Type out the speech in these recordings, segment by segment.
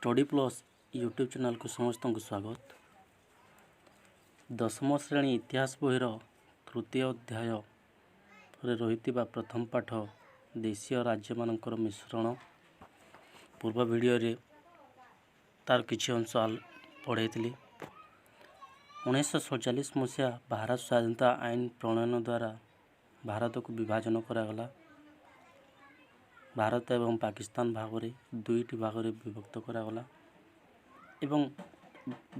Study plus YouTube ଚ୍ୟାନେଲ୍କୁ ସମସ୍ତଙ୍କୁ ସ୍ୱାଗତ। ଦଶମ ଶ୍ରେଣୀ ଇତିହାସ ବହିର ତୃତୀୟ ଅଧ୍ୟାୟରେ ରହିଥିବା ପ୍ରଥମ ପାଠ ଦେଶୀୟ ରାଜ୍ୟମାନଙ୍କର ମିଶ୍ରଣ, ପୂର୍ବ ଭିଡ଼ିଓରେ ତାର କିଛି ଅଂଶ ପଢ଼େଇଥିଲି। 1947 ମସିହା ଭାରତ ସ୍ୱାଧୀନତା ଆଇନ ପ୍ରଣୟନ ଦ୍ୱାରା ଭାରତକୁ ବିଭାଜନ କରାଗଲା। ଭାରତ ଏବଂ ପାକିସ୍ତାନ ଭାଗରେ ଦୁଇଟି ଭାଗରେ ବିଭକ୍ତ କରାଗଲା ଏବଂ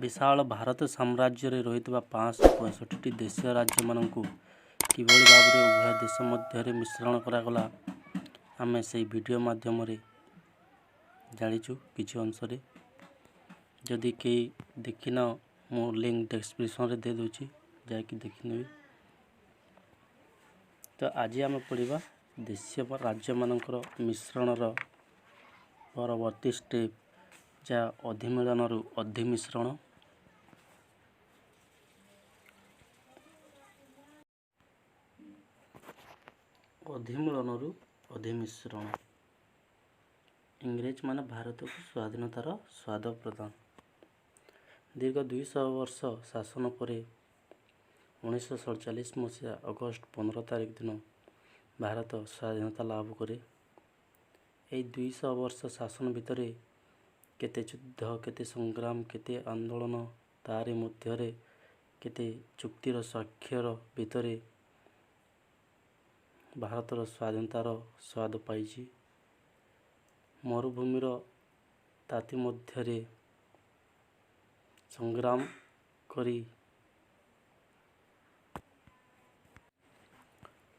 ବିଶାଳ ଭାରତ ସାମ୍ରାଜ୍ୟରେ ରହିଥିବା 565ଟି ଦେଶୀୟ ରାଜ୍ୟମାନଙ୍କୁ କିଭଳି ଭାବରେ ଉଭୟ ଦେଶ ମଧ୍ୟରେ ମିଶ୍ରଣ କରାଗଲା, ଆମେ ସେଇ ଭିଡ଼ିଓ ମାଧ୍ୟମରେ ଜାଣିଛୁ କିଛି ଅଂଶରେ। ଯଦି କେହି ଦେଖିନ, ମୁଁ ଲିଙ୍କ ଡେସ୍କ୍ରିପସନ୍ରେ ଦେଇଦେଉଛି, ଯାଇକି ଦେଖିନେବି। ତ ଆଜି ଆମେ ପଢ଼ିବା ଦେଶୀୟ ରାଜ୍ୟମାନଙ୍କର ମିଶ୍ରଣର ପରବର୍ତ୍ତୀ ଷ୍ଟେପ୍, ଯାହା ଅଧିମିଳନରୁ ଅଧିମିଶ୍ରଣ। ଅଧିମିଳନରୁ ଅଧିମିଶ୍ରଣ। ଇଂରେଜମାନେ ଭାରତକୁ ସ୍ୱାଧୀନତାର ସ୍ୱାଦ ପ୍ରଦାନ। ଦୀର୍ଘ 200 ବର୍ଷ ଶାସନ ପରେ 1947 ମସିହା ଅଗଷ୍ଟ 15 ତାରିଖ ଦିନ ଭାରତ ସ୍ୱାଧୀନତା ଲାଭ କରେ। ଏଇ 200 ବର୍ଷ ଶାସନ ଭିତରେ କେତେ ଯୁଦ୍ଧ, କେତେ ସଂଗ୍ରାମ, କେତେ ଆନ୍ଦୋଳନ, ତାରି ମଧ୍ୟରେ କେତେ ଚୁକ୍ତିର ସ୍ୱାକ୍ଷର ଭିତରେ ଭାରତର ସ୍ୱାଧୀନତାର ସ୍ୱାଦ ପାଇଛି। ମରୁଭୂମିର ତାତି ମଧ୍ୟରେ ସଂଗ୍ରାମ କରି,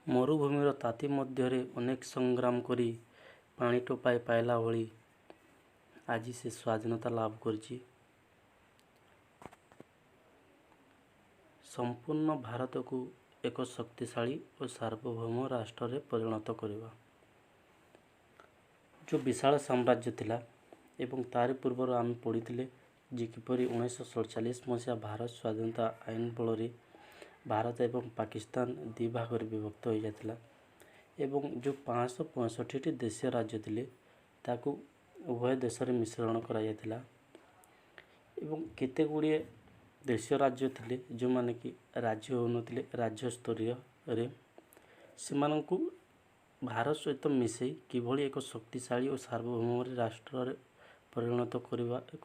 ମରୁଭୂମିର ତାତି ମଧ୍ୟରେ ଅନେକ ସଂଗ୍ରାମ କରି ପାଣି ଟୋପାଏ ପାଇଲା ଭଳି ଆଜି ସେ ସ୍ୱାଧୀନତା ଲାଭ କରିଛି। ସମ୍ପୂର୍ଣ୍ଣ ଭାରତକୁ ଏକ ଶକ୍ତିଶାଳୀ ଓ ସାର୍ବଭୌମ ରାଷ୍ଟ୍ରରେ ପରିଣତ କରିବା। ଯେଉଁ ବିଶାଳ ସାମ୍ରାଜ୍ୟ ଥିଲା, ଏବଂ ତାରି ପୂର୍ବରୁ ଆମେ ପଢ଼ିଥିଲେ ଯେ କିପରି 1947 ମସିହା ଭାରତ ସ୍ୱାଧୀନତା ଆଇନ ବଳରେ ଭାରତ ଏବଂ ପାକିସ୍ତାନ ଦୁଇ ଭାଗରେ ବିଭକ୍ତ ହୋଇଯାଇଥିଲା ଏବଂ ଯେଉଁ 565ଟି ଦେଶୀୟ ରାଜ୍ୟ ଥିଲେ, ତାକୁ ଉଭୟ ଦେଶରେ ମିଶ୍ରଣ କରାଯାଇଥିଲା। ଏବଂ କେତେ ଗୁଡ଼ିଏ ଦେଶୀୟ ରାଜ୍ୟ ଥିଲେ ଯେଉଁମାନେ କି ରାଜ୍ୟ ହେଉନଥିଲେ ରାଜ୍ୟ ସ୍ତରୀୟରେ, ସେମାନଙ୍କୁ ଭାରତ ସହିତ ମିଶାଇ କିଭଳି ଏକ ଶକ୍ତିଶାଳୀ ଓ ସାର୍ବଭୌମରେ ରାଷ୍ଟ୍ରରେ ପରିଣତ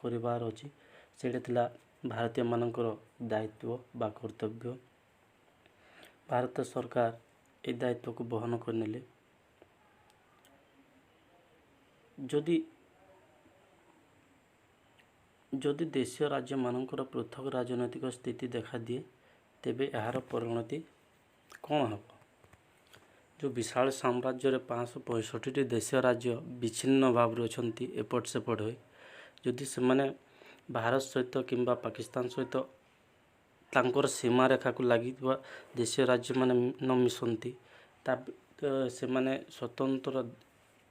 କରିବାର ଅଛି, ସେଇଟା ଥିଲା ଭାରତୀୟମାନଙ୍କର ଦାୟିତ୍ୱ ବା କର୍ତ୍ତବ୍ୟ। ଭାରତ ସରକାର ଏ ଦାୟିତ୍ୱକୁ ବହନ କରିନେଲେ। ଯଦି ଦେଶୀୟ ରାଜ୍ୟମାନଙ୍କର ପୃଥକ ରାଜନୈତିକ ସ୍ଥିତି ଦେଖାଦିଏ, ତେବେ ଏହାର ପରିଣତି କ'ଣ ହେବ? ଯେଉଁ ବିଶାଳ ସାମ୍ରାଜ୍ୟରେ 565ଟି ଦେଶୀୟ ରାଜ୍ୟ ବିଚ୍ଛିନ୍ନ ଭାବରେ ଅଛନ୍ତି ଏପଟ ସେପଟ ହୋଇ, ଯଦି ସେମାନେ ଭାରତ ସହିତ କିମ୍ବା ପାକିସ୍ତାନ ସହିତ ତାଙ୍କର ସୀମାରେଖାକୁ ଲାଗିଥିବା ଦେଶୀୟ ରାଜ୍ୟମାନେ ନ ମିଶନ୍ତି, ତା ସେମାନେ ସ୍ୱତନ୍ତ୍ର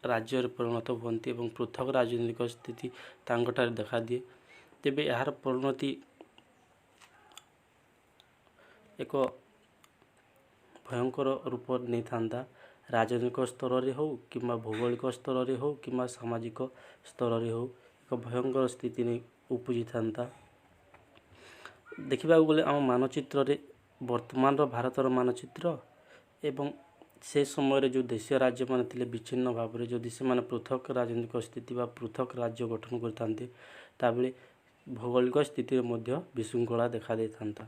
ରାଜ୍ୟରେ ପରିଣତ ହୁଅନ୍ତି ଏବଂ ପୃଥକ ରାଜନୈତିକ ସ୍ଥିତି ତାଙ୍କଠାରେ ଦେଖାଦିଏ, ତେବେ ଏହାର ପରିଣତି ଏକ ଭୟଙ୍କର ରୂପ ନେଇଥାନ୍ତା। ରାଜନୈତିକ ସ୍ତରରେ ହେଉ କିମ୍ବା ଭୌଗୋଳିକ ସ୍ତରରେ ହେଉ କିମ୍ବା ସାମାଜିକ ସ୍ତରରେ ହେଉ, ଏକ ଭୟଙ୍କର ସ୍ଥିତି ନେଇ ଉପୁଜିଥାନ୍ତା। ଦେଖିବାକୁ ଗଲେ ଆମ ମାନଚିତ୍ରରେ, ବର୍ତ୍ତମାନର ଭାରତର ମାନଚିତ୍ର ଏବଂ ସେ ସମୟରେ ଯେଉଁ ଦେଶୀୟ ରାଜ୍ୟମାନେ ଥିଲେ ବିଚ୍ଛିନ୍ନ ଭାବରେ, ଯଦି ସେମାନେ ପୃଥକ ରାଜନୈତିକ ସ୍ଥିତି ବା ପୃଥକ ରାଜ୍ୟ ଗଠନ କରିଥାନ୍ତେ, ତାହେଲେ ଭୌଗୋଳିକ ସ୍ଥିତିରେ ମଧ୍ୟ ବିଶୃଙ୍ଖଳା ଦେଖାଦେଇଥାନ୍ତା।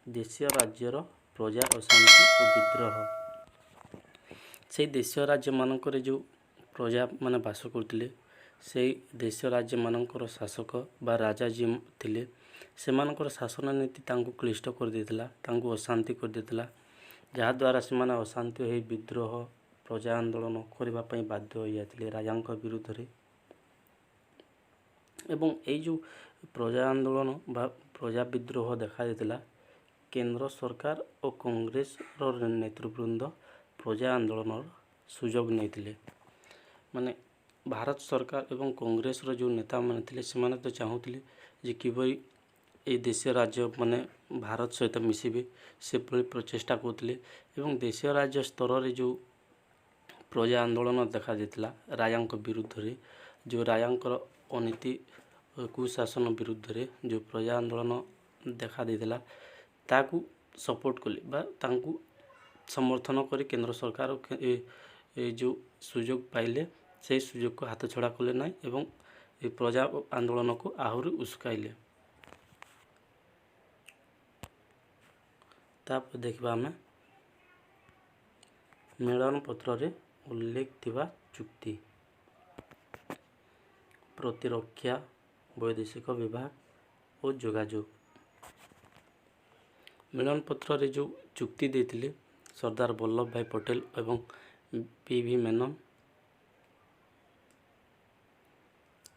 ଦେଶୀୟ ରାଜ୍ୟର ପ୍ରଜା ଅଶାନ୍ତି ଓ ବିଦ୍ରୋହ। ସେଇ ଦେଶୀୟ ରାଜ୍ୟମାନଙ୍କରେ ଯେଉଁ ପ୍ରଜାମାନେ ବାସ କରୁଥିଲେ, ସେଇ ଦେଶୀୟ ରାଜ୍ୟମାନଙ୍କର ଶାସକ ବା ରାଜା ଯିଏ ଥିଲେ, ସେମାନଙ୍କର ଶାସନ ନୀତି ତାଙ୍କୁ କ୍ଲିଷ୍ଟ କରିଦେଇଥିଲା, ତାଙ୍କୁ ଅଶାନ୍ତି କରିଦେଇଥିଲା, ଯାହାଦ୍ୱାରା ସେମାନେ ଅଶାନ୍ତି ହୋଇ ବିଦ୍ରୋହ, ପ୍ରଜା ଆନ୍ଦୋଳନ କରିବା ପାଇଁ ବାଧ୍ୟ ହୋଇଯାଇଥିଲେ ରାଜାଙ୍କ ବିରୁଦ୍ଧରେ। ଏବଂ ଏଇ ଯେଉଁ ପ୍ରଜା ଆନ୍ଦୋଳନ ବା ପ୍ରଜା ବିଦ୍ରୋହ ଦେଖାଦେଇଥିଲା, କେନ୍ଦ୍ର ସରକାର ଓ କଂଗ୍ରେସର ନେତୃବୃନ୍ଦ ପ୍ରଜା ଆନ୍ଦୋଳନର ସୁଯୋଗ ନେଇଥିଲେ। ମାନେ ଭାରତ ସରକାର ଏବଂ କଂଗ୍ରେସର ଯେଉଁ ନେତାମାନେ ଥିଲେ, ସେମାନେ ତ ଚାହୁଁଥିଲେ ଯେ କିଭଳି ଏଇ ଦେଶୀୟ ରାଜ୍ୟ ମାନେ ଭାରତ ସହିତ ମିଶିବେ, ସେଭଳି ପ୍ରଚେଷ୍ଟା କରୁଥିଲେ। ଏବଂ ଦେଶୀୟ ରାଜ୍ୟ ସ୍ତରରେ ଯେଉଁ ପ୍ରଜା ଆନ୍ଦୋଳନ ଦେଖାଦେଇଥିଲା ରାଜାଙ୍କ ବିରୁଦ୍ଧରେ, ଯେଉଁ ରାଜାଙ୍କର ଅନୀତି କୁଶାସନ ବିରୁଦ୍ଧରେ ଯେଉଁ ପ୍ରଜା ଆନ୍ଦୋଳନ ଦେଖା ଦେଇଥିଲା, ତାକୁ ସପୋର୍ଟ କଲେ ବା ତାଙ୍କୁ ସମର୍ଥନ କରି କେନ୍ଦ୍ର ସରକାର ଏ ଯେଉଁ ସୁଯୋଗ ପାଇଲେ, ସେଇ ସୁଯୋଗକୁ ହାତଛଡ଼ା କଲେ ନାହିଁ ଏବଂ ଏ ପ୍ରଜା ଆନ୍ଦୋଳନକୁ ଆହୁରି ଉସ୍କାଇଲେ। ତାପରେ ଦେଖିବା ଆମେ ମିଳନ ପତ୍ରରେ ଉଲ୍ଲେଖ ଥିବା ଚୁକ୍ତି। ପ୍ରତିରକ୍ଷା, ବୈଦେଶିକ ବିଭାଗ ଓ ଯୋଗାଯୋଗ। ମିଳନ ପତ୍ରରେ ଯେଉଁ ଚୁକ୍ତି ଦେଇଥିଲେ ସର୍ଦ୍ଦାର ବଲ୍ଲଭ ଭାଇ ପଟେଲ ଏବଂ ପି ଭି ମେନନ,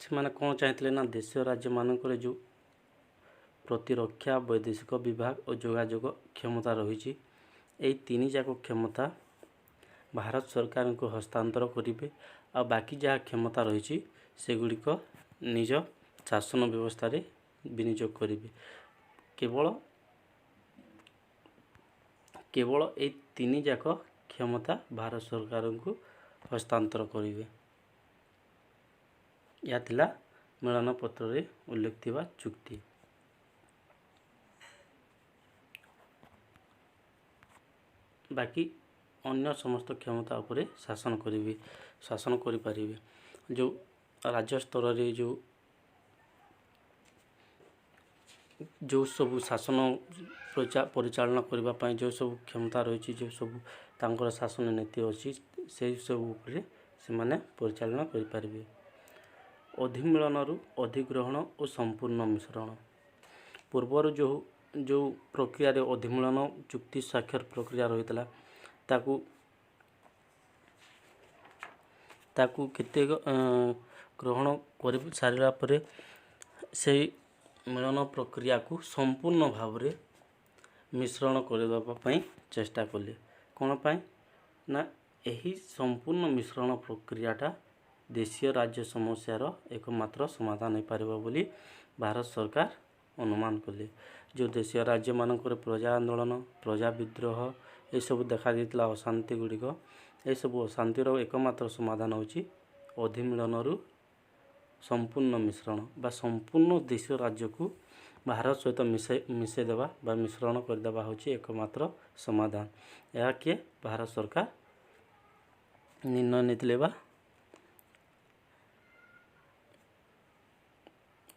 ସେମାନେ କ'ଣ ଚାହିଁଥିଲେ ନା ଦେଶୀୟ ରାଜ୍ୟମାନଙ୍କରେ ଯେଉଁ ପ୍ରତିରକ୍ଷା, ବୈଦେଶିକ ବିଭାଗ ଓ ଯୋଗାଯୋଗ କ୍ଷମତା ରହିଛି, ଏଇ ତିନି ଯାକ କ୍ଷମତା ଭାରତ ସରକାରଙ୍କୁ ହସ୍ତାନ୍ତର କରିବେ, ଆଉ ବାକି ଯାହା କ୍ଷମତା ରହିଛି ସେଗୁଡ଼ିକ ନିଜ ଶାସନ ବ୍ୟବସ୍ଥାରେ ବିନିଯୋଗ କରିବେ। କେବଳ ଏଇ ତିନି ଯାକ କ୍ଷମତା ଭାରତ ସରକାରଙ୍କୁ ହସ୍ତାନ୍ତର କରିବେ। ଏହା ଥିଲା ମିଳନ ପତ୍ରରେ ଉଲ୍ଲେଖ ଥିବା ଚୁକ୍ତି। ବାକି ଅନ୍ୟ ସମସ୍ତ କ୍ଷମତା ଉପରେ ଶାସନ କରିବେ, ଶାସନ କରିପାରିବେ। ଯେଉଁ ରାଜ୍ୟ ସ୍ତରରେ ଯେଉଁ ଯେଉଁ ସବୁ ଶାସନ ପରିଚାଳନା କରିବା ପାଇଁ ଯେଉଁ ସବୁ କ୍ଷମତା ରହିଛି, ଯେଉଁ ସବୁ ତାଙ୍କର ଶାସନ ନୀତି ଅଛି, ସେଇ ସବୁ ଉପରେ ସେମାନେ ପରିଚାଳନା କରିପାରିବେ। ଅଧିମିଳନରୁ ଅଧିଗ୍ରହଣ ଓ ସମ୍ପୂର୍ଣ୍ଣ ମିଶ୍ରଣ। ପୂର୍ବରୁ ଯେଉଁ ଯେଉଁ ପ୍ରକ୍ରିୟାରେ ଅଧିମିଳନ ଚୁକ୍ତି ସ୍ୱାକ୍ଷର ପ୍ରକ୍ରିୟା ରହିଥିଲା, ତାକୁ କେତେକ ଗ୍ରହଣ କରି ସାରିଲା ପରେ ସେଇ ମିଳନ ପ୍ରକ୍ରିୟାକୁ ସମ୍ପୂର୍ଣ୍ଣ ଭାବରେ ମିଶ୍ରଣ କରିଦେବା ପାଇଁ ଚେଷ୍ଟା କଲେ। କ'ଣ ପାଇଁ ନା ଏହି ସମ୍ପୂର୍ଣ୍ଣ ମିଶ୍ରଣ ପ୍ରକ୍ରିୟାଟା ଦେଶୀୟ ରାଜ୍ୟ ସମସ୍ୟାର ଏକମାତ୍ର ସମାଧାନ ହୋଇପାରିବ ବୋଲି ଭାରତ ସରକାର ଅନୁମାନ କଲେ। ଯେଉଁ ଦେଶୀୟ ରାଜ୍ୟମାନଙ୍କରେ ପ୍ରଜା ଆନ୍ଦୋଳନ, ପ୍ରଜା ବିଦ୍ରୋହ ଏସବୁ ଦେଖାଦେଇଥିଲା, ଅଶାନ୍ତି ଗୁଡ଼ିକ, ଏସବୁ ଅଶାନ୍ତିର ଏକମାତ୍ର ସମାଧାନ ହେଉଛି ଅଧିମିଳନରୁ ସମ୍ପୂର୍ଣ୍ଣ ମିଶ୍ରଣ ବା ସମ୍ପୂର୍ଣ୍ଣ ଦେଶୀୟ ରାଜ୍ୟକୁ ଭାରତ ସହିତ ମିଶାଇ ଦେବା ବା ମିଶ୍ରଣ କରିଦେବା ହେଉଛି ଏକମାତ୍ର ସମାଧାନ। ଏହା କିଏ? ଭାରତ ସରକାର ନିର୍ଣ୍ଣୟ ନେଇଥିଲେ ବା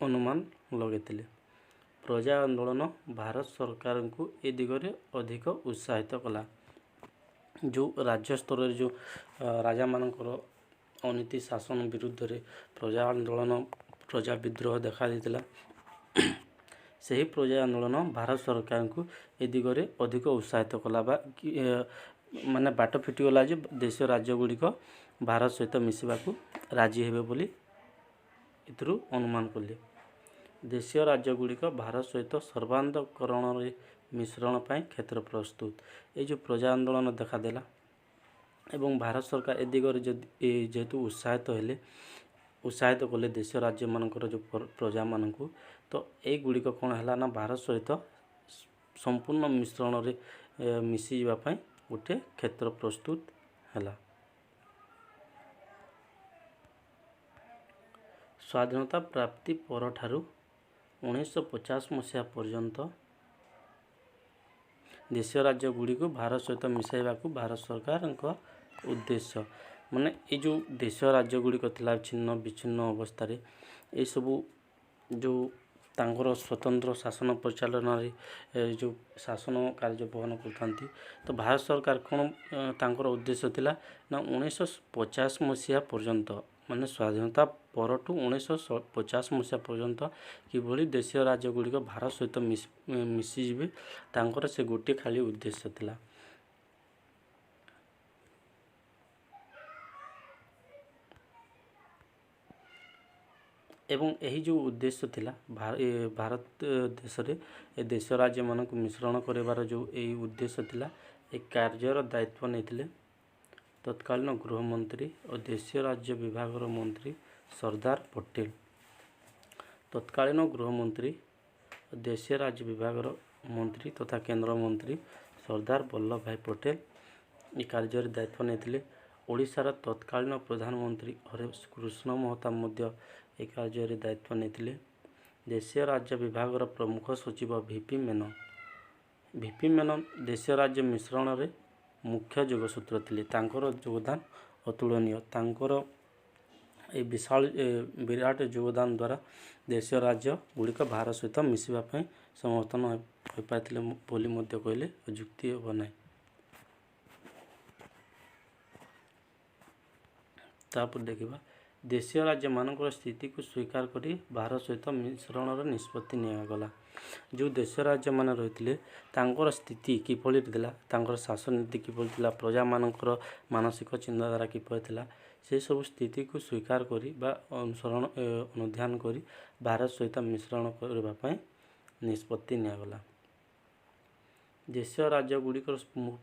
ଅନୁମାନ ଲଗାଇଥିଲେ। ପ୍ରଜା ଆନ୍ଦୋଳନ ଭାରତ ସରକାରଙ୍କୁ ଏ ଦିଗରେ ଅଧିକ ଉତ୍ସାହିତ କଲା। ଯେଉଁ ରାଜ୍ୟ ସ୍ତରରେ ଯେଉଁ ରାଜାମାନଙ୍କର ଅନୀତି ଶାସନ ବିରୁଦ୍ଧରେ ପ୍ରଜା ଆନ୍ଦୋଳନ, ପ୍ରଜା ବିଦ୍ରୋହ ଦେଖାଦେଇଥିଲା, ସେହି ପ୍ରଜା ଆନ୍ଦୋଳନ ଭାରତ ସରକାରଙ୍କୁ ଏ ଦିଗରେ ଅଧିକ ଉତ୍ସାହିତ କଲା ବା ମାନେ ବାଟ ଫିଟିଗଲା ଯେ ଦେଶୀୟ ରାଜ୍ୟ ଗୁଡ଼ିକ ଭାରତ ସହିତ ମିଶିବାକୁ ରାଜି ହେବେ ବୋଲି ଏଥିରୁ ଅନୁମାନ କଲେ। ଦେଶୀୟ ରାଜ୍ୟ ଗୁଡ଼ିକ ଭାରତ ସହିତ ସର୍ବାନ୍ତକରଣରେ ମିଶ୍ରଣ ପାଇଁ କ୍ଷେତ୍ର ପ୍ରସ୍ତୁତ। ଏଇ ଯେଉଁ ପ୍ରଜା ଆନ୍ଦୋଳନ ଦେଖାଦେଲା ଏବଂ ଭାରତ ସରକାର ଏ ଦିଗରେ ଯଦି ଯେହେତୁ ଉତ୍ସାହିତ ହେଲେ, ଉତ୍ସାହିତ କଲେ ଦେଶୀୟ ରାଜ୍ୟମାନଙ୍କର ଯେଉଁ ପ୍ରଜାମାନଙ୍କୁ, ତ ଏଇଗୁଡ଼ିକ କ'ଣ ହେଲା ନା ଭାରତ ସହିତ ସମ୍ପୂର୍ଣ୍ଣ ମିଶ୍ରଣରେ ମିଶିଯିବା ପାଇଁ ଗୋଟେ କ୍ଷେତ୍ର ପ୍ରସ୍ତୁତ ହେଲା। ସ୍ୱାଧୀନତା ପ୍ରାପ୍ତି ପରଠାରୁ 1950 ମସିହା ପର୍ଯ୍ୟନ୍ତ ଦେଶୀୟ ରାଜ୍ୟ ଗୁଡ଼ିକୁ ଭାରତ ସହିତ ମିଶାଇବାକୁ ଭାରତ ସରକାରଙ୍କ ଉଦ୍ଦେଶ୍ୟ, ମାନେ ଏଇ ଯେଉଁ ଦେଶୀୟ ରାଜ୍ୟ ଗୁଡ଼ିକ ଥିଲା ଛିନ୍ନ ବିଚ୍ଛିନ୍ନ ଅବସ୍ଥାରେ, ଏସବୁ ଯେଉଁ ତାଙ୍କର ସ୍ୱତନ୍ତ୍ର ଶାସନ ପରିଚାଳନାରେ ଯେଉଁ ଶାସନ କାର୍ଯ୍ୟ ବହନ କରୁଥାନ୍ତି, ତ ଭାରତ ସରକାର କ'ଣ ତାଙ୍କର ଉଦ୍ଦେଶ୍ୟ ଥିଲା ନା 1950 ମସିହା ପର୍ଯ୍ୟନ୍ତ, ମାନେ ସ୍ୱାଧୀନତା ପରଠୁ 1950 ମସିହା ପର୍ଯ୍ୟନ୍ତ କିଭଳି ଦେଶୀୟ ରାଜ୍ୟ ଗୁଡ଼ିକ ଭାରତ ସହିତ ମିଶିଯିବେ, ତାଙ୍କର ସେ ଗୋଟିଏ ଖାଲି ଉଦ୍ଦେଶ୍ୟ ଥିଲା। ଏବଂ ଏହି ଯେଉଁ ଉଦ୍ଦେଶ୍ୟ ଥିଲା ଭାରତ ଦେଶରେ ଏ ଦେଶୀୟ ରାଜ୍ୟମାନଙ୍କୁ ମିଶ୍ରଣ କରିବାର ଯେଉଁ ଏଇ ଉଦ୍ଦେଶ୍ୟ ଥିଲା, ଏ କାର୍ଯ୍ୟର ଦାୟିତ୍ୱ ନେଇଥିଲେ ତତ୍କାଳୀନ ଗୃହମନ୍ତ୍ରୀ ଓ ଦେଶୀୟ ରାଜ୍ୟ ବିଭାଗର ମନ୍ତ୍ରୀ ସର୍ଦ୍ଦାର ପଟେଲ। ତତ୍କାଳୀନ ଗୃହମନ୍ତ୍ରୀ ଓ ଦେଶୀୟ ରାଜ୍ୟ ବିଭାଗର ମନ୍ତ୍ରୀ ତଥା କେନ୍ଦ୍ରମନ୍ତ୍ରୀ ସର୍ଦ୍ଦାର ବଲ୍ଲଭ ଭାଇ ପଟେଲ ଏ କାର୍ଯ୍ୟରେ ଦାୟିତ୍ୱ ନେଇଥିଲେ। ଓଡ଼ିଶାର ତତ୍କାଳୀନ ପ୍ରଧାନମନ୍ତ୍ରୀ ହରେକୃଷ୍ଣ ମହତାବ ମଧ୍ୟ ଏ କାର୍ଯ୍ୟରେ ଦାୟିତ୍ୱ ନେଇଥିଲେ। ଦେଶୀୟ ରାଜ୍ୟ ବିଭାଗର ପ୍ରମୁଖ ସଚିବ ଭିପି ମେନନ। ଭିପି ମେନନ ଦେଶୀୟ ରାଜ୍ୟ ମିଶ୍ରଣରେ ମୁଖ୍ୟ ଯୋଗସୂତ୍ର ଥିଲେ। ତାଙ୍କର ଯୋଗଦାନ ଅତୁଳନୀୟ। ତାଙ୍କର ଏ ବିଶାଳ ବିରାଟ ଯୋଗଦାନ ଦ୍ୱାରା ଦେଶୀୟ ରାଜ୍ୟ ଗୁଡ଼ିକ ଭାରତ ସହିତ ମିଶିବା ପାଇଁ ସମର୍ଥନ ହୋଇପାରିଥିଲେ ବୋଲି ମଧ୍ୟ କହିଲେ ଯୁକ୍ତି ହେବ ନାହିଁ। ତାପରେ ଦେଖିବା, ଦେଶୀୟ ରାଜ୍ୟମାନଙ୍କର ସ୍ଥିତିକୁ ସ୍ୱୀକାର କରି ଭାରତ ସହିତ ମିଶ୍ରଣର ନିଷ୍ପତ୍ତି ନିଆଗଲା। ଯେଉଁ ଦେଶୀୟ ରାଜ୍ୟମାନେ ରହିଥିଲେ, ତାଙ୍କର ସ୍ଥିତି କିଭଳି ଥିଲା, ତାଙ୍କର ଶାସନ ନୀତି କିଭଳି ଥିଲା, ପ୍ରଜାମାନଙ୍କର ମାନସିକ ଚିନ୍ତାଧାରା କିପରି ଥିଲା, ସେସବୁ ସ୍ଥିତିକୁ ସ୍ୱୀକାର କରି ବା ଅନୁସରଣ ଅନୁଧ୍ୟାନ କରି ଭାରତ ସହିତ ମିଶ୍ରଣ କରିବା ପାଇଁ ନିଷ୍ପତ୍ତି ନିଆଗଲା। ଦେଶୀୟ ରାଜ୍ୟ ଗୁଡ଼ିକର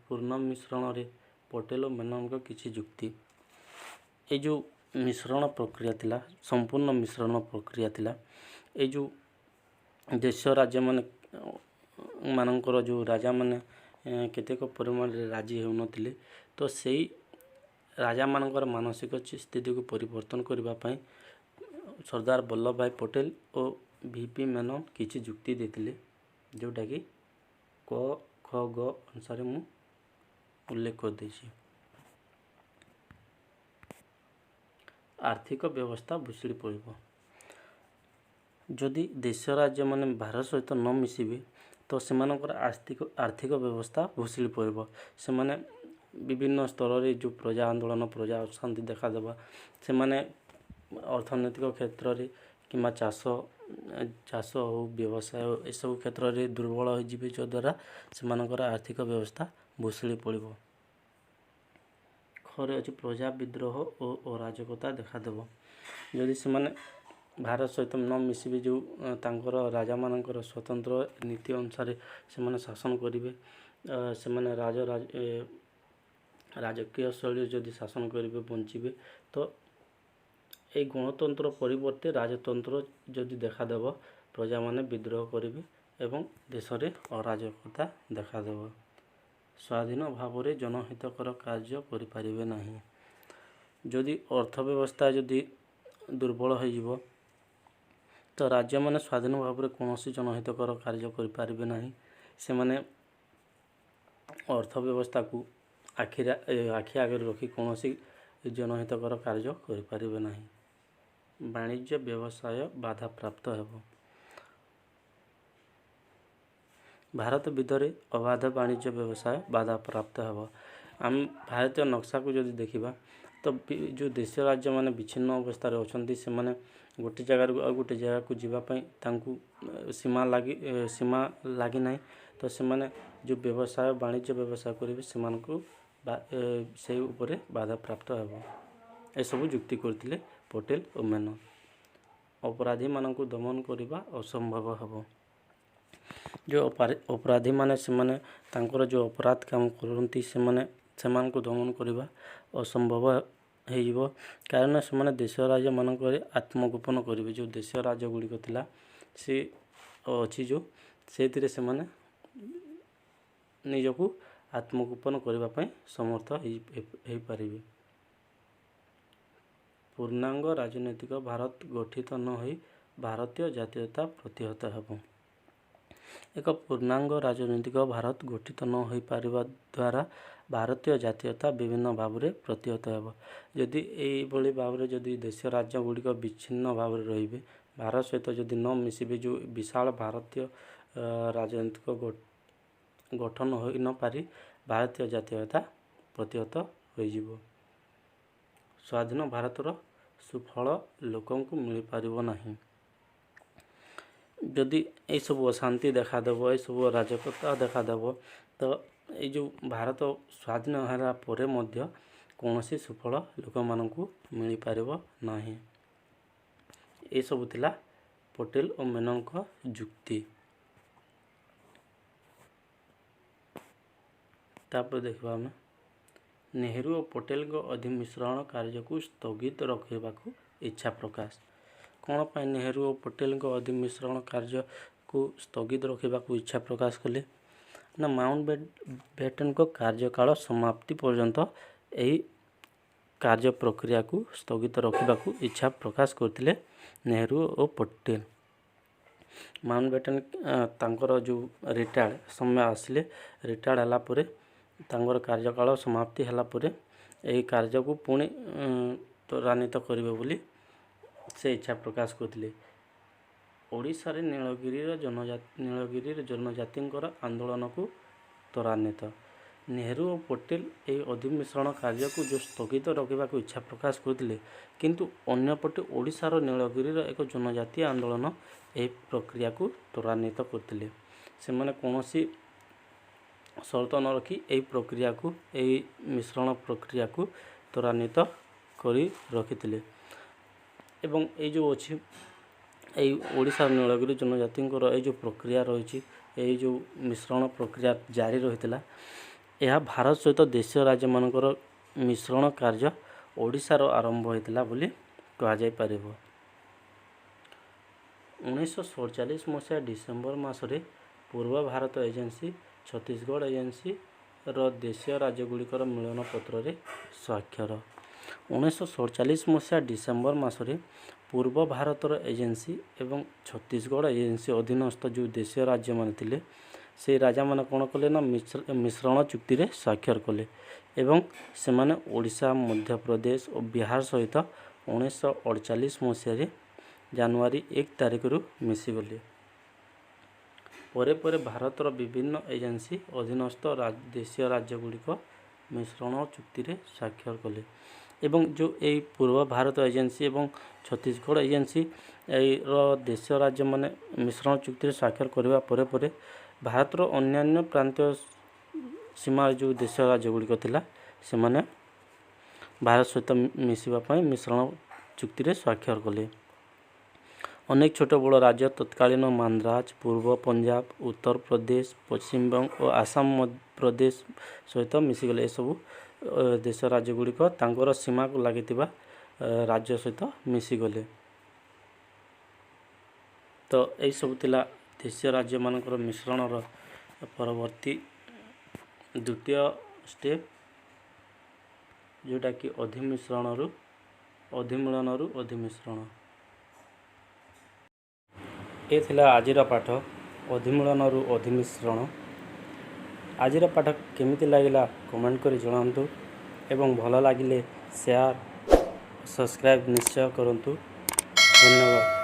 ପୂର୍ଣ୍ଣ ମିଶ୍ରଣରେ ପଟେଲ ଓ ମେନନଙ୍କ କିଛି ଯୁକ୍ତି। ଏଇ ଯେଉଁ ମିଶ୍ରଣ ପ୍ରକ୍ରିୟା ଥିଲା, ସମ୍ପୂର୍ଣ୍ଣ ମିଶ୍ରଣ ପ୍ରକ୍ରିୟା ଥିଲା, ଏଇ ଯେଉଁ ଦେଶୀୟ ରାଜ୍ୟମାନେ ମାନଙ୍କର ଯେଉଁ ରାଜାମାନେ କେତେକ ପରିମାଣରେ ରାଜି ହେଉନଥିଲେ, ତ ସେଇ ରାଜାମାନଙ୍କର ମାନସିକ ସ୍ଥିତିକୁ ପରିବର୍ତ୍ତନ କରିବା ପାଇଁ ସର୍ଦ୍ଦାର ବଲ୍ଲଭ ଭାଇ ପଟେଲ ଓ ଭି ପି ମେନନ କିଛି ଯୁକ୍ତି ଦେଇଥିଲେ, ଯେଉଁଟାକି କ ଖ ଗ ଅନୁସାରେ ମୁଁ ଉଲ୍ଲେଖ କରିଦେଇଛି। ଆର୍ଥିକ ବ୍ୟବସ୍ଥା ଭୁଶୁଡ଼ି ପଡ଼ିବ। ଯଦି ଦେଶୀୟ ରାଜ୍ୟମାନେ ଭାରତ ସହିତ ନ ମିଶିବେ, ତ ସେମାନଙ୍କର ଆର୍ଥିକ ବ୍ୟବସ୍ଥା ଭୁଶୁଡ଼ି ପଡ଼ିବ। ସେମାନେ ବିଭିନ୍ନ ସ୍ତରରେ ଯେଉଁ ପ୍ରଜା ଆନ୍ଦୋଳନ, ପ୍ରଜା ଅଶାନ୍ତି ଦେଖାଦେବା, ସେମାନେ ଅର୍ଥନୈତିକ କ୍ଷେତ୍ରରେ କିମ୍ବା ଚାଷ ହଉ, ବ୍ୟବସାୟ ଏସବୁ କ୍ଷେତ୍ରରେ ଦୁର୍ବଳ ହୋଇଯିବେ, ଯଦ୍ୱାରା ସେମାନଙ୍କର ଆର୍ଥିକ ବ୍ୟବସ୍ଥା ଭୁଶୁଡ଼ି ପଡ଼ିବ। ଖରେ ଅଛି, ପ୍ରଜା ବିଦ୍ରୋହ ଓ ଅରାଜକତା ଦେଖାଦେବ। ଯଦି ସେମାନେ ଭାରତ ସହିତ ନ ମିଶିବେ, ଯେଉଁ ତାଙ୍କର ରାଜାମାନଙ୍କର ସ୍ୱତନ୍ତ୍ର ନୀତି ଅନୁସାରେ ସେମାନେ ଶାସନ କରିବେ, ସେମାନେ ରାଜକୀୟ ଶୈଳୀରେ ଯଦି ଶାସନ କରିବେ, ବଞ୍ଚିବେ, ତ ଏଇ ଗଣତନ୍ତ୍ର ପରିବର୍ତ୍ତେ ରାଜତନ୍ତ୍ର ଯଦି ଦେଖାଦେବ, ପ୍ରଜାମାନେ ବିଦ୍ରୋହ କରିବେ ଏବଂ ଦେଶରେ ଅରାଜକତା ଦେଖାଦେବ। ସ୍ୱାଧୀନ ଭାବରେ ଜନହିତକର କାର୍ଯ୍ୟ କରିପାରିବେ ନାହିଁ। ଯଦି ଅର୍ଥ ବ୍ୟବସ୍ଥା ଯଦି ଦୁର୍ବଳ ହୋଇଯିବ, ତ ରାଜ୍ୟମାନେ ସ୍ୱାଧୀନ ଭାବରେ କୌଣସି ଜନହିତକର କାର୍ଯ୍ୟ କରିପାରିବେ ନାହିଁ। ସେମାନେ ଅର୍ଥ ବ୍ୟବସ୍ଥାକୁ ଆଖି ଆଗରେ ରଖି କୌଣସି ଜନହିତକର କାର୍ଯ୍ୟ କରିପାରିବେ ନାହିଁ। ବାଣିଜ୍ୟ ବ୍ୟବସାୟ ବାଧାପ୍ରାପ୍ତ ହେବ। ଭାରତ ଭିତରେ ଅବାଧ ବାଣିଜ୍ୟ ବ୍ୟବସାୟ ବାଧାପ୍ରାପ୍ତ ହେବ। ଆମ ଭାରତୀୟ ନକ୍ସାକୁ ଯଦି ଦେଖିବା, ତ ଯେଉଁ ଦେଶୀୟ ରାଜ୍ୟମାନେ ବିଚ୍ଛିନ୍ନ ଅବସ୍ଥାରେ ଅଛନ୍ତି, ସେମାନେ ଗୋଟେ ଜାଗାରୁ ଆଉ ଗୋଟେ ଜାଗାକୁ ଯିବା ପାଇଁ ତାଙ୍କୁ ସୀମା ଲାଗି ନାହିଁ। ତ ସେମାନେ ଯେଉଁ ବ୍ୟବସାୟ ବାଣିଜ୍ୟ ବ୍ୟବସାୟ କରିବେ, ସେମାନଙ୍କୁ ସେଇ ଉପରେ ବାଧାପ୍ରାପ୍ତ ହେବ। ଏସବୁ ଯୁକ୍ତି କରିଥିଲେ ପଟେଲ ଓ ମେନନ। ଅପରାଧୀମାନଙ୍କୁ ଦମନ କରିବା ଅସମ୍ଭବ ହେବ। ଯେଉଁ ଅପରାଧୀମାନେ ସେମାନେ ତାଙ୍କର ଯେଉଁ ଅପରାଧ କାମ କରନ୍ତି, ସେମାନେ ସେମାନଙ୍କୁ ଦମନ କରିବା ଅସମ୍ଭବ ହେଇଯିବ, କାରଣ ସେମାନେ ଦେଶୀୟ ରାଜ୍ୟମାନଙ୍କରେ ଆତ୍ମଗୋପନ କରିବେ। ଯେଉଁ ଦେଶୀୟ ରାଜ୍ୟ ଗୁଡ଼ିକ ଥିଲା, ସେ ଅଛି ଯେଉଁ, ସେଇଥିରେ ସେମାନେ ନିଜକୁ ଆତ୍ମଗୋପନ କରିବା ପାଇଁ ସମର୍ଥ ହେଇପାରିବେ। ପୂର୍ଣ୍ଣାଙ୍ଗ ରାଜନୈତିକ ଭାରତ ଗଠିତ ନ ହୋଇ ଭାରତୀୟ ଜାତୀୟତା ପ୍ରତିହତ ହେବ। ଏକ ପୂର୍ଣ୍ଣାଙ୍ଗ ରାଜନୈତିକ ଭାରତ ଗଠିତ ନ ହୋଇପାରିବା ଦ୍ୱାରା ଭାରତୀୟ ଜାତୀୟତା ବିଭିନ୍ନ ଭାବରେ ପ୍ରତିହତ ହେବ। ଯଦି ଏଇଭଳି ଭାବରେ ଯଦି ଦେଶୀୟ ରାଜ୍ୟ ଗୁଡ଼ିକ ବିଚ୍ଛିନ୍ନ ଭାବରେ ରହିବେ, ଭାରତ ସହିତ ଯଦି ନ ମିଶିବେ, ଯେଉଁ ବିଶାଳ ଭାରତୀୟ ରାଜନୈତିକ ଗଠନ ହୋଇନପାରି ଭାରତୀୟ ଜାତୀୟତା ପ୍ରତିହତ ହୋଇଯିବ। ସ୍ୱାଧୀନ ଭାରତର ସୁଫଳ ଲୋକଙ୍କୁ ମିଳିପାରିବ ନାହିଁ। ଯଦି ଏଇସବୁ ଅଶାନ୍ତି ଦେଖାଦେବ, ଏସବୁ ଅରାଜକତା ଦେଖାଦେବ, ତ ଏଇ ଯେଉଁ ଭାରତ ସ୍ୱାଧୀନ ହେଲା ପରେ ମଧ୍ୟ କୌଣସି ସୁଫଳ ଲୋକମାନଙ୍କୁ ମିଳିପାରିବ ନାହିଁ। ଏସବୁ ଥିଲା ପଟେଲ ଓ ମେନନଙ୍କ ଯୁକ୍ତି। ତାପରେ ଦେଖିବା ଆମେ, ନେହେରୁ ଓ ପଟେଲଙ୍କ ଅଧିମିଶ୍ରଣ କାର୍ଯ୍ୟକୁ ସ୍ଥଗିତ ରଖିବାକୁ ଇଚ୍ଛା ପ୍ରକାଶ। କ'ଣ ପାଇଁ ନେହେରୁ ଓ ପଟେଲଙ୍କ ଅଧିମିଶ୍ରଣ କାର୍ଯ୍ୟକୁ ସ୍ଥଗିତ ରଖିବାକୁ ଇଚ୍ଛା ପ୍ରକାଶ କଲେ ନା, ମାଉଣ୍ଟ ବେଟେନଙ୍କ କାର୍ଯ୍ୟକାଳ ସମାପ୍ତି ପର୍ଯ୍ୟନ୍ତ ଏହି କାର୍ଯ୍ୟ ପ୍ରକ୍ରିୟାକୁ ସ୍ଥଗିତ ରଖିବାକୁ ଇଚ୍ଛା ପ୍ରକାଶ କରିଥିଲେ ନେହେରୁ ଓ ପଟେଲ। ମାଉଣ୍ଟବେଟେନ୍ ତାଙ୍କର ଯେଉଁ ରିଟାୟାର୍ଡ଼ ସମୟ ଆସିଲେ, ରିଟାୟାର୍ଡ଼ ହେଲା ପରେ, ତାଙ୍କର କାର୍ଯ୍ୟକାଳ ସମାପ୍ତି ହେଲା ପରେ ଏହି କାର୍ଯ୍ୟକୁ ପୁଣି ତ୍ୱରାନ୍ୱିତ କରିବେ ବୋଲି ସେ ଇଚ୍ଛା ପ୍ରକାଶ କରିଥିଲେ। ଓଡ଼ିଶାରେ ନୀଳଗିରିର ଜନଜାତିଙ୍କର ଆନ୍ଦୋଳନକୁ ତ୍ୱରାନ୍ୱିତ। ନେହେରୁ ଓ ପଟେଲ ଏହି ଅଧିମିଶ୍ରଣ କାର୍ଯ୍ୟକୁ ଯେଉଁ ସ୍ଥଗିତ ରଖିବାକୁ ଇଚ୍ଛା ପ୍ରକାଶ କରିଥିଲେ, କିନ୍ତୁ ଅନ୍ୟପଟେ ଓଡ଼ିଶାର ନୀଳଗିରିର ଏକ ଜନଜାତି ଆନ୍ଦୋଳନ ଏହି ପ୍ରକ୍ରିୟାକୁ ତ୍ୱରାନ୍ୱିତ କରିଥିଲେ। ସେମାନେ କୌଣସି ସର୍ତ୍ତ ନ ରଖି ଏହି ପ୍ରକ୍ରିୟାକୁ, ଏହି ମିଶ୍ରଣ ପ୍ରକ୍ରିୟାକୁ ତ୍ୱରାନ୍ୱିତ କରି ରଖିଥିଲେ। ଏବଂ ଏଇ ଯେଉଁ ଅଛି, ଏଇ ଓଡ଼ିଶାର ନୀଳଗିରି ଜନଜାତିଙ୍କର ଏଇ ଯେଉଁ ପ୍ରକ୍ରିୟା ରହିଛି, ଏଇ ଯେଉଁ ମିଶ୍ରଣ ପ୍ରକ୍ରିୟା ଜାରି ରହିଥିଲା, ଏହା ଭାରତ ସହିତ ଦେଶୀୟ ରାଜ୍ୟମାନଙ୍କର ମିଶ୍ରଣ କାର୍ଯ୍ୟ ଓଡ଼ିଶାର ଆରମ୍ଭ ହୋଇଥିଲା ବୋଲି କୁହାଯାଇପାରିବ। 1947 ମସିହା ଡିସେମ୍ବର ମାସରେ ପୂର୍ବ ଭାରତ ଏଜେନ୍ସି, ଛତିଶଗଡ଼ ଏଜେନ୍ସିର ଦେଶୀୟ ରାଜ୍ୟଗୁଡ଼ିକର ମିଳନ ପତ୍ରରେ ସ୍ୱାକ୍ଷର। 1947 ମସିହା ଡିସେମ୍ବର ମାସରେ ପୂର୍ବ ଭାରତର ଏଜେନ୍ସି ଏବଂ ଛତିଶଗଡ଼ ଏଜେନ୍ସି ଅଧୀନସ୍ଥ ଯେଉଁ ଦେଶୀୟ ରାଜ୍ୟମାନେ ଥିଲେ, ସେଇ ରାଜାମାନେ କ'ଣ କଲେ ନା ମିଶ୍ରଣ ଚୁକ୍ତିରେ ସ୍ୱାକ୍ଷର କଲେ ଏବଂ ସେମାନେ ଓଡ଼ିଶା, ମଧ୍ୟପ୍ରଦେଶ ଓ ବିହାର ସହିତ 1948 ମସିହାରେ ଜାନୁଆରୀ 1 ତାରିଖରୁ ମିଶିଗଲେ। ପରେ ପରେ ଭାରତର ବିଭିନ୍ନ ଏଜେନ୍ସି ଅଧୀନସ୍ଥ ଦେଶୀୟ ରାଜ୍ୟଗୁଡ଼ିକ ମିଶ୍ରଣ ଚୁକ୍ତିରେ ସ୍ୱାକ୍ଷର କଲେ। ଏବଂ ଯେଉଁ ଏଇ ପୂର୍ବ ଭାରତ ଏଜେନ୍ସି ଏବଂ ଛତିଶଗଡ଼ ଏଜେନ୍ସି ଏଇର ଦେଶୀୟ ରାଜ୍ୟମାନେ ମିଶ୍ରଣ ଚୁକ୍ତିରେ ସ୍ୱାକ୍ଷର କରିବା ପରେ ପରେ ଭାରତର ଅନ୍ୟାନ୍ୟ ପ୍ରାନ୍ତୀୟ ସୀମାରେ ଯେଉଁ ଦେଶୀୟ ରାଜ୍ୟଗୁଡ଼ିକ ଥିଲା, ସେମାନେ ଭାରତ ସହିତ ମିଶିବା ପାଇଁ ମିଶ୍ରଣ ଚୁକ୍ତିରେ ସ୍ୱାକ୍ଷର କଲେ। ଅନେକ ଛୋଟ ବଡ଼ ରାଜ୍ୟ ତତ୍କାଳୀନ ମାନ୍ଦ୍ରାଜ, ପୂର୍ବ ପଞ୍ଜାବ, ଉତ୍ତରପ୍ରଦେଶ, ପଶ୍ଚିମବଙ୍ଗ ଓ ଆସାମ ପ୍ରଦେଶ ସହିତ ମିଶିଗଲେ। ଏସବୁ ଦେଶ ରାଜ୍ୟଗୁଡ଼ିକ ତାଙ୍କର ସୀମାକୁ ଲାଗିଥିବା ରାଜ୍ୟ ସହିତ ମିଶିଗଲେ। ତ ଏଇସବୁ ଥିଲା ଦେଶୀୟ ରାଜ୍ୟମାନଙ୍କର ମିଶ୍ରଣର ପରବର୍ତ୍ତୀ ଦ୍ୱିତୀୟ ଷ୍ଟେପ୍, ଯେଉଁଟାକି ଅଧିମିଶ୍ରଣରୁ ଅଧିମିଳନରୁ ଅଧିମିଶ୍ରଣ। ଏ ଥିଲା ଆଜିର ପାଠ, ଅଧିମିଳନରୁ ଅଧିମିଶ୍ରଣ। ଆଜିର ପାଠ କେମିତି ଲାଗିଲା କମେଣ୍ଟ କରି ଜଣାନ୍ତୁ ଏବଂ ଭଲ ଲାଗିଲେ ସେୟାର, ସବସ୍କ୍ରାଇବ୍ ନିଶ୍ଚୟ କରନ୍ତୁ। ଧନ୍ୟବାଦ।